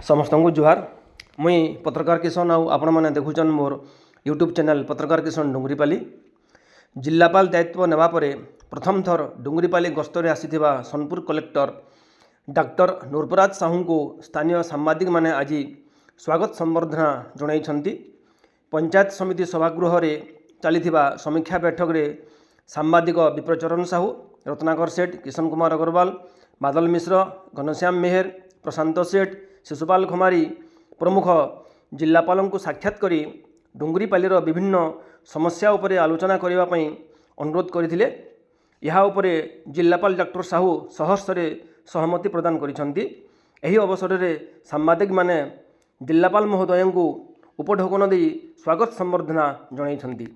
ସମସ୍ତଙ୍କୁ ଜୁହାର। ମୁଇଁ ପତ୍ରକାର କିଶନ ଆଉ ଆପଣମାନେ ଦେଖୁଛନ୍ ମୋର ୟୁଟ୍ୟୁବ୍ ଚ୍ୟାନେଲ୍ ପତ୍ରକାର କିଶନ ଡୁଙ୍ଗୁରିପାଲି। ଜିଲ୍ଲାପାଳ ଦାୟିତ୍ୱ ନେବା ପରେ ପ୍ରଥମ ଥର ଡୁଙ୍ଗୁରିପାଲି ଗସ୍ତରେ ଆସିଥିବା ସୋନପୁର କଲେକ୍ଟର ଡାକ୍ତର ନୃପରାଜ ସାହୁଙ୍କୁ ସ୍ଥାନୀୟ ସାମ୍ବାଦିକମାନେ ଆଜି ସ୍ୱାଗତ ସମ୍ବର୍ଦ୍ଧନା ଜଣାଇଛନ୍ତି। ପଞ୍ଚାୟତ ସମିତି ସଭାଗୃହରେ ଚାଲିଥିବା ସମୀକ୍ଷା ବୈଠକରେ ସାମ୍ବାଦିକ ବିପ୍ରଚରଣ ସାହୁ, ରତ୍ନାକର ସେଠ, କିଶନ କୁମାର ଅଗ୍ରୱାଲ, ବାଦଲ ମିଶ୍ର, ଘନଶ୍ୟାମ ମେହେର, ପ୍ରଶାନ୍ତ ସେଠ, ଶିଶୁପାଲ ଖମାରୀ ପ୍ରମୁଖ ଜିଲ୍ଲାପାଳଙ୍କୁ ସାକ୍ଷାତ କରି ଡୁଙ୍ଗୁରିପାଲିର ବିଭିନ୍ନ ସମସ୍ୟା ଉପରେ ଆଲୋଚନା କରିବା ପାଇଁ ଅନୁରୋଧ କରିଥିଲେ। ଏହା ଉପରେ ଜିଲ୍ଲାପାଳ ଡକ୍ଟର ସାହୁ ସହର୍ଷରେ ସହମତି ପ୍ରଦାନ କରିଛନ୍ତି। ଏହି ଅବସରରେ ସାମ୍ବାଦିକମାନେ ଜିଲ୍ଲାପାଳ ମହୋଦୟଙ୍କୁ ଉପଢୌକନ ଦେଇ ସ୍ୱାଗତ ସମ୍ବର୍ଦ୍ଧନା ଜଣାଇଛନ୍ତି।